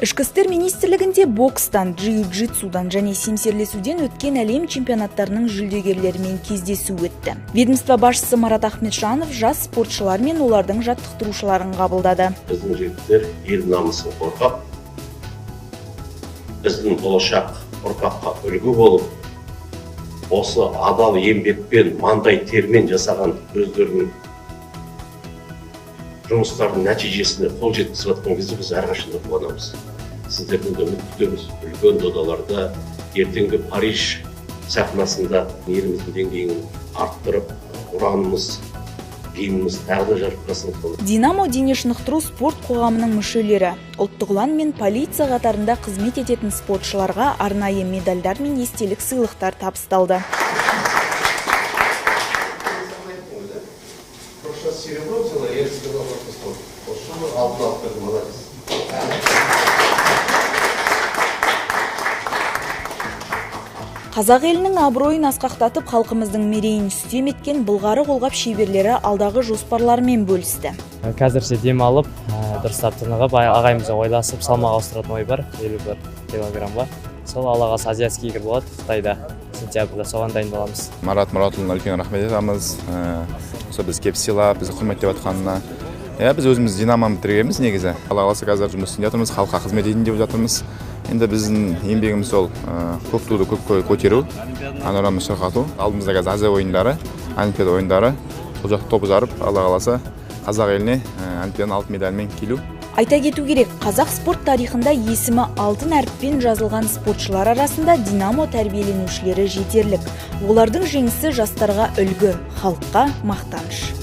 Ішкі істер министрлігінде бокстан, джиу-джитсудан және семсерлесуден өткен әлем чемпионаттарының жүлдегерлерімен кездесу өтті. Ведомство басшысы Марат Ахметжанов жас спортшылар мен олардың жаттықтырушыларын қабылдады. Біздің жігіттер ел намысын қорғап, біздің болашақ ұрпаққа үлгі болып, осы адал еңбекпен, маңдай термен жасаған өздерінің жұмыстарының нәтижесіне қол жеткізіп жатқан кезде біз әрқашан да қуанамыз. Сіздерден де үміт күтеміз. Үлкен додаларда, ертеңгі Париж сахнасында еліміздің деңгейін арттырып, ұранымыз, гимніміз тағы да жарқырасын. Динамо дене шынықтыру спорт қоғамының мүшелері ұлттық ұлан мен полиция қатарында қызмет ететін спортшыларға арнайы медальдар мен естелік сыйлықтар табысталды. Қазақ елінің абыройын асқақтатып, халқымыздың мерейін үстем еткен былғары қолғап шеберлері алдағы жоспарларымен бөлісті. Қазірше демалып, дұрыстап тынығып, ағайымызбен ойласып, салмақ ауыстыратын ой бар, 51 килограммға. Сол Алла қаласа азиатский игр болады Қытайда, сентябрьда, соған дайындаламыз. Марат Мұратұлына үлкен рахмет айтамыз. Осы біз кеп сыйлап, бізді құрметтеп жатқанына. Біз өзіміз Динамоны бітіргенбіз негізі. Алла қаласа қазір жұмыс істеп жатырмыз, халыққа қызмет етейін деп жатырмыз. Енді біздің еңбегіміз сол көк туды көкке көтеру, әнұранды шырқату. Алдымызда қазір Азия ойындары, Олимпиада ойындары. Сол жақта топ жарып, Алла қаласа қазақ еліне Олимпиаданың алтын медалімен келу. Айта кету керек, қазақ спорт тарихында есімі алтын әріппен жазылған спортшылар арасында Динамо тәрбиеленушілері жетерлік. Олардың жеңісі жастарға үлгі, халыққа мақтаныш.